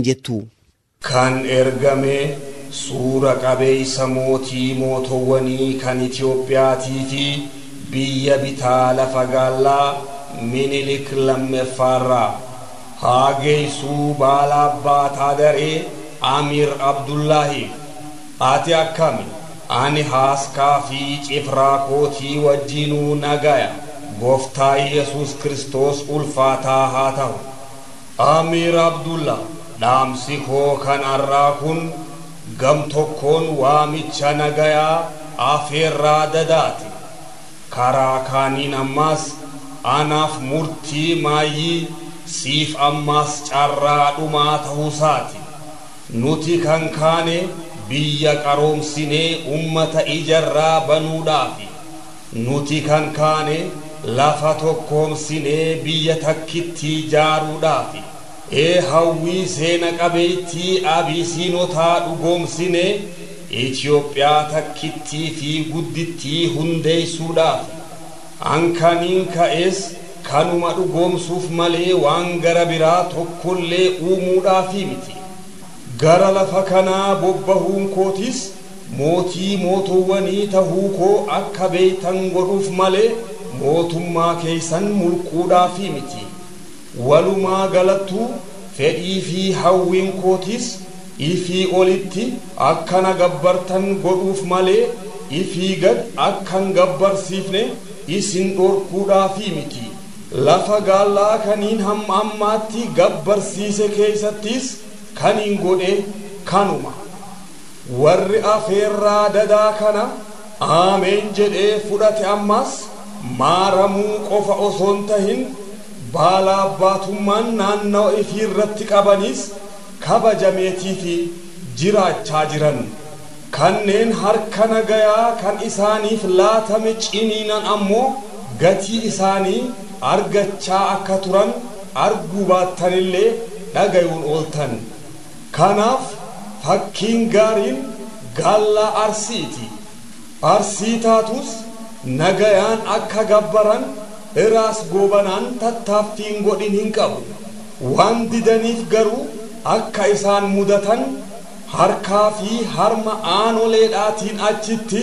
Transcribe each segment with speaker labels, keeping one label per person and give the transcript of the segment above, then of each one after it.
Speaker 1: Jettu.
Speaker 2: Kan ergame suura qabeessa mootii mootowwanii kan Itiyoophiyaatii fi biyya bitaa lafa gaallaa Minilik lammaffaarraa haa geessuu baala abbaa taadaree Amiir Abdullaahi. Ati akkami? Ani haaskaa fi cifraa kootii wajjinuu nagaya. Gooftaa Yesuus Kiristoos ulfaataa haa ta'u. Amiir Abdullah, dhaamsi koo kan arraa kun gam tokkoon waamicha nagayaa afeerraa dadaati. Karaa kaaniin ammaas anaaf murtii maayyii, siif ammaas carraa dhumaa ta'uusaati. Nuti kan kaane biyya qaroomsinee ummata ijarraa banuudhaafi. Nuti kan kaane lafa tokkoomsinee biyya takkittii ijaaruudhaafi. Ee hawwii seena qabeettii Abisiinotaa dhugoomsinee Itoophiyaa takkittii fi guddittii hundeessuudhaafi. Ankaniin ka'es kanuma dhugoomsuuf malee waan gara biraa tokkollee uumuudhaafi miti. Gara lafa kanaa bobbahuun kootis mootii mootowwanii tahuu koo akka beeytan godhuuf malee mootummaa keessan mulquudhaafi miti. Walumaa galattuu fedhii fi hawwiin kootis ifii olitti akkana gabbartan godhuuf malee ifii gad akkan gabbarsiifne isin dhorkuudhaafi miti. Lafa gaallaa kaniin hamma ammaatti gabbarsiise keessattis kaniin godhe kanuma. Warri afeerraa dadaa kana aameen jedhee fudhate ammas maaramuu qofa osoo hin tahin baala abbaatummaan naannawa ifii irratti qabanis kabajameetii fi jiraachaa jiran. Kanneen harka nagayaa kan isaaniif laatame ciniinan ammoo gatii isaanii argachaa akka turan arguu baattanillee dhagayuun ooltan. Kanaaf fakkiin gaariin gaallaa Arsiiti. Arsii taatus nagayaan akka gabbaran iraas goobanaan tattaaffiin godhin hin qabu. Waan didaniif garuu akka isaan mudatan harkaa fi harma aanoleedhaatiin achitti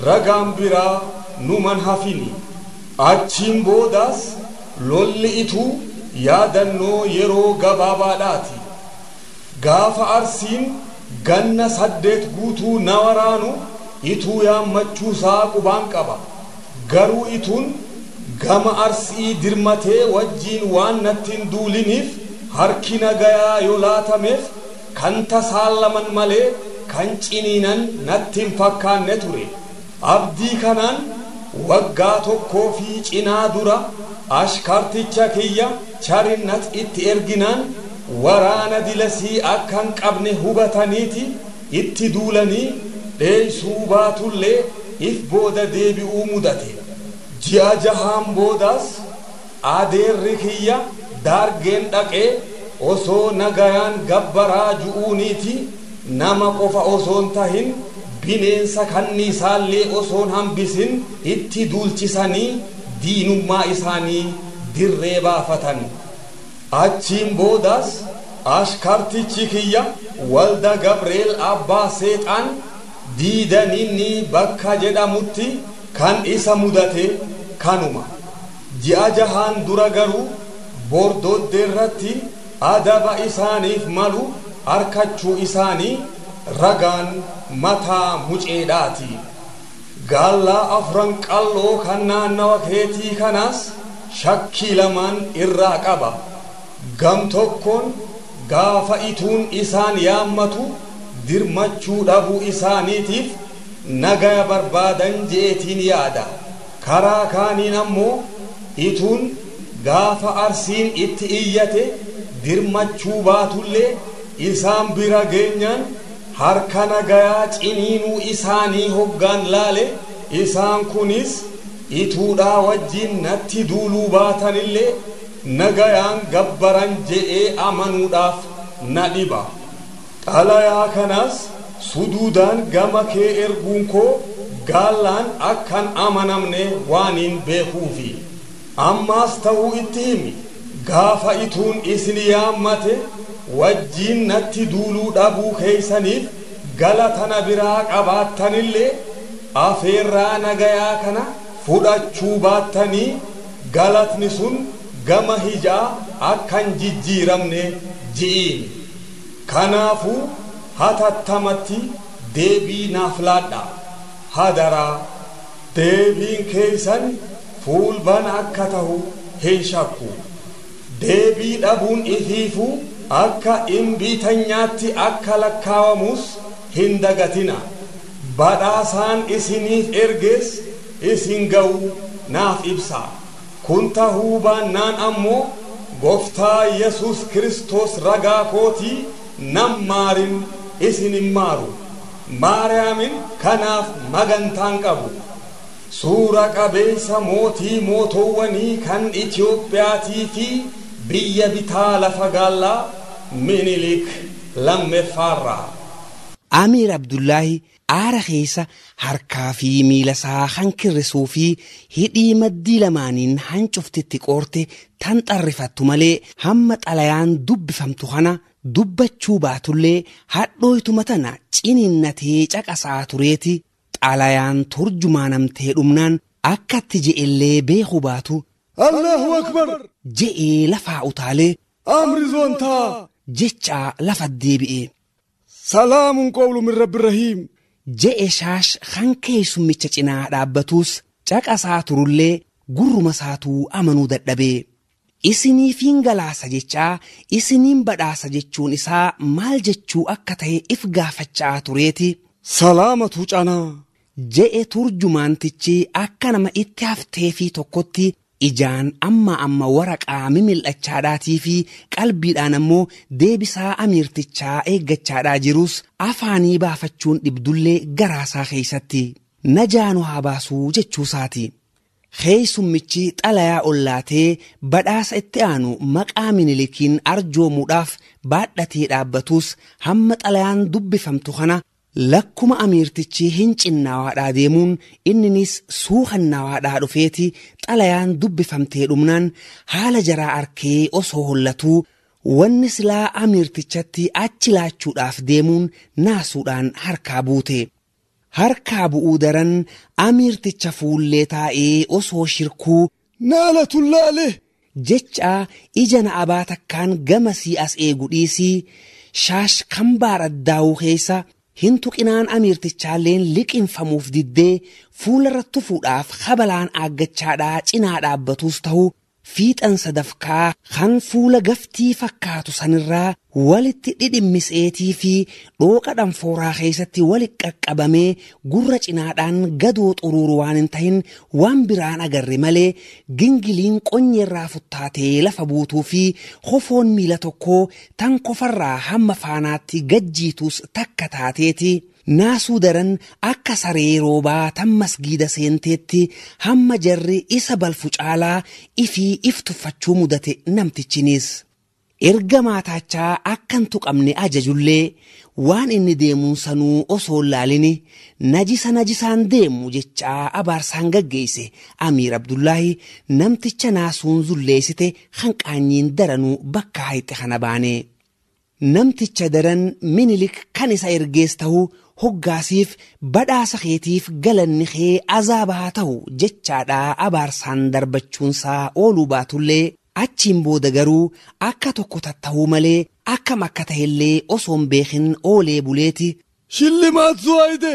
Speaker 2: ragaan biraa numan hafini. Achiin boodaas lolli ituu yaadannoo yeroo gabaabaadhaati. Gaafa Arsiin ganna 8 guutuu na waraanu ituu yaammachuusaa qubaan qaba. Garuu ituun gama Arsii dirmatee wajjiin waan natti hin duuliniif harki nagayaa yoo laatameef kan tasaallaman malee kan ciniinan natti hin fakkaanne ture. Abdii kanaan waggaa tokkoo fi cinaa dura ashkarticha kiyya Charinnat itti erginaan waraana dilasii akka hin qabne hubataniiti itti duulanii dheeysuu baatullee if booda deebi'uu mudate. Ji'a jahaan boodaas adeerri kiyya daargeen dhaqee osoo nagayaan gabbaraa ju'uuniiti nama qofa osoo hin tahin bineensa kanniisaallee osoo hin hambisin itti duulchisanii diinummaa isaanii dirree baafatan. Achiin boodaas ashkartichi kiyya Walda Gabriel Abbaa Seexaan diidaninni bakka jedhamutti kan isa mudate kanuma. Ji'a jahaan dura garuu bordodde irratti adaba isaaniif malu arkachuu isaanii ragaan mataa muceedhaati. Gaallaa afran qalloo kan naannawa keetii kanaas shakkii lamaan irraa qaba. Gam tokkoon gaafa ituun isaan yaammatu dirmachuu dhabuu isaaniitiif nagaya barbaadan jeetiin yaada. Karaa kaaniin ammoo ituun gaafa Arsiin itti iyyate dirmachuu baatullee isaan bira geenyaan harka nagayaa ciniinuu isaanii hoggaan laale isaan kunis ituudhaa wajjin natti duuluu baatanillee nagayaan gabbaran je'ee amanuudhaaf na dhiba. Xalayaa kanaas suduudaan gama kee erguun koo gaallaan akkan amanamne waaniin beekuufi. Ammaas ta'uu itti himi. Gaafa ituun isin yaammate Wajjiin natti duuluu dhabuu keeysaniif galatana biraa qabaattanillee afeerraa nagayaa kana fudhachuu baattanii galatni sun gama hijaa akkan jijjiiramne ji'iin. Kanaafuu hatattamatti deebii naaf laadha. Hadaraa deebiin keeysan fuulbana akka tahu hin shakku. Deebii dhabuun ifiifuu akka imbiitanyaatti akka lakkaawamus hin dagatina. Badhaasaan isiniif ergees isin ga'uu naaf ibsa. Kun tahuu baannaan ammoo Gooftaa Yesuus Kiristoos ragaa kootii nan maarin isin hin maaru. Maariyaamin kanaaf magantaan qabu. Suura qabeessa mootii mootowwanii kan Itiyoophiyaatii fi biyya bitaa lafa gaallaa Minilik lammeffaarraa.
Speaker 1: Amiir Abdullaahi aara keessa harkaa fi miila isaa hankirrisuu fi hidhii maddii lamaaniin hancuftitti qoorte tan xarrifattu malee hamma xalayaan dubbifamtu kana dubbachuu baatullee hadhooytuma tana ciniinnatee caqasaa tureeti. Xalayaan turjumaanamtee dhumnaan akkatti je'ellee beekuu baatu.
Speaker 3: Allahu Akbar!
Speaker 1: Je'ee lafaa utaalee.
Speaker 3: Amri zoontaa!
Speaker 1: Jechaa lafa deebi'e.
Speaker 3: Salaamun qawlu min Rabbi Rahiim.
Speaker 1: Je'e Shaash kan keessummicha cinaa dhaabbatus caqasaa turullee gurruma isaatuu amanuu dadhabee. Isiniifiin galaasa jechaa isiniin badhaasa jechuun isaa maal jechuu akka ta'e if gaafachaa tureeti.
Speaker 3: Salaamatu canaa.
Speaker 1: Je'e turjumaantichi akka nama itti haftee fi tokkotti ijaan amma amma waraqaa mimil'achaadhaatii fi qalbiidhaan ammoo deebisaa amiirtichaa eeggachaadhaa jirus afaanii baafachuun dhibdullee garaasaa keessatti najaanu haa baasuu jechuusaati. Keessummichi xalayaa ollaatee badhaasa itti aanu maqaa Minilikiin arjoomuudhaaf baadhatee dhaabbatus hamma xalayaan dubbifamtu kana lakkuma amiirtichi hin cinnaawaadhaa deemuun inninis suuqannaawaadhaa dhufeeti xalayaan dubbifamtee dhumnaan haala jaraa arkee osoo hollatuu wanni silaa amiirtichatti achi laachuudhaaf deemuun naasuudhaan harkaa buute. Harkaa bu'uu daran amiirticha fuullee taa'ee osoo shirkuu
Speaker 3: Naala tullaale!
Speaker 1: Jecha ija na'abaa takkaan gamasii as eegu dhiisii Shaash kan baaraddaa'uu keessa hin tuqinaan amiirtichaalleen liqinfamuuf diddee fuularra tufuudhaaf kabalaan aaggachaadhaa cinaa dhaabbatus ta'u fiixansa dafkaa kan fuula gaftii fakkaatu sanirraa walitti dhidhimmiseetii fi dhooqa dhanfooraa keessatti wali qaqqabamee gurra cinaadhaan gadoo xuruuru waan hin tahin waan biraan agarre malee gingiliin qonyeerraa futtaatee lafa buutuu fi hofoon miila tokkoo tan kofarraa hamma faanaatti gajjiitus takka taateeti. Naasuu daran akka saree roobaa tan masgiida seenteetti hamma jarri isa balfu caalaa ifii if tuffachuu mudate namtichinis. Erga maataachaa akkan tuqamne ajajullee waan inni deemuun sanuu osoo laalini najisa najisaan deemu jechaa abaarsaan gaggeesse Amiir Abdullaahi namticha naasuun zulleessite hanqaanyiin daranuu bakka hayxe kana baane. Namticha daran Minilik kan isa ergees ta'uu hoggaasiif badhaasa keetiif galanni kee azaaba haa ta'u jechaadhaa abaarsaan darbachuunsaa ooluu baatullee achiin booda garuu akka tokko tatta'uu malee akkam akka ta'ellee osoo hin beekin oolee buleeti.
Speaker 3: Shillimaat Zuwaayide!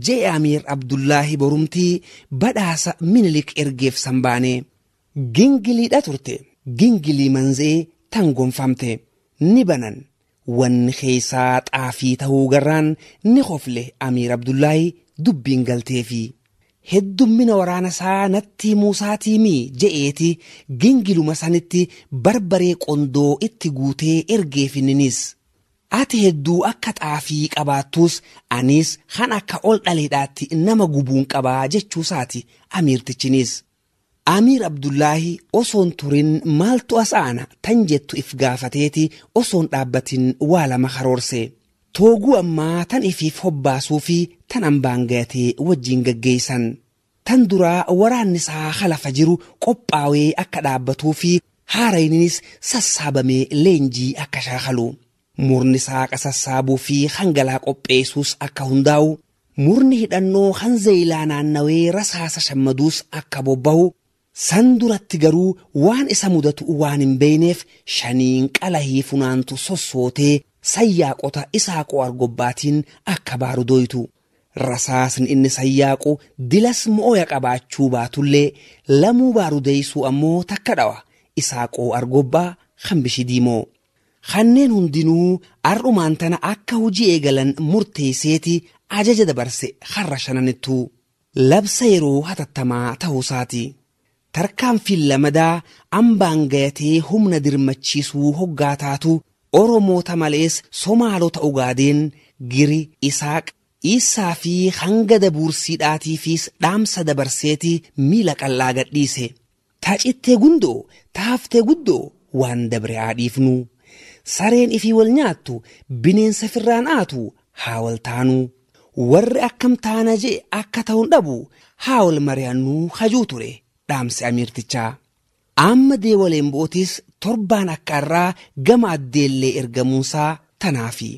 Speaker 1: Je'e Amiir Abdullaahi borumtii badhaasa Minilik ergeef sanbaane. Gingiliidha turte. Gingilii manzee tan gonfamte. Ni banan. Wanni keessaa xaafii ta'uu garraan ni qofle Amiir Abdullaahi dubbiin galteefi. Heddummina waraana isaa natti Muusaatii mii je'eeti gingiluma sanitti barbaree qondoo itti guutee ergeefinninis. Ati hedduu akka xaafii qabaattus anis kan akka ol dhaleedhaatti nama gubuun qabaa jechuusaati amiirtichinis. Amiir Abdullaahi osoon turin maaltu as aana tan jettu if gaafateeti osoon dhaabbatin waa lama karoorse. Tooguu ammaa tan ifiif hobbaasuu fi tan hambaan gayatee wajjin gaggeessan. Tan duraa waraanni isaa halafa jiru qophaawee akka dhaabbatuu fi haarayninis sassaabamee leenjii akka shaakalu. Murni saaqa sassaabuu fi hangalaa qopheessuus akka hundaa'u, murni hidhannoo kan zeeyilaa naannawee rasaasa shammaduus akka bobba'u, san duratti garuu waan isa mudatu waan hin beeyneef shaniin qalahii funaantu sossootee sayyaaqota Isaaqoo Argobbaatiin akka baaru doytu. Rasaasni inni sayyaaqu dilas mo'oya qabaachuu baatullee lamuu baaru deeysuu ammoo takka dhawa Isaaqoo Argobbaa kan bishi diimoo. Kanneen hundinuu har'umaan tana akka hojii eegalan murteesseeti ajaja dabarse har'a shananittuu. Labsa yeroo hatattamaa ta'uusaati. Tarkaanfiin lamadaa ambaan gayatee humna dirmachiisuu hoggaa taatu Oromoota malees Somaalota Ugaadeen, Giri, Isaaq, Iisaa fi hanga dabuursiidhaatiifis dhaamsa dabarseeti miila qal'aa gadhiise. Taacittee gundoo, taaftee guddoo waan dabre haa dhiifnu. Sareen ifii wal nyaattu, bineensa firraan aatu haa wal taanuu. Warri akkam taana jee akka ta'uun dhabu haa wal mari'annuu hajuu ture dhaamsi amiirtichaa. Amma deewaleen bootis torbaan akka irraa gama addeellee ergamuunsaa tanaafi.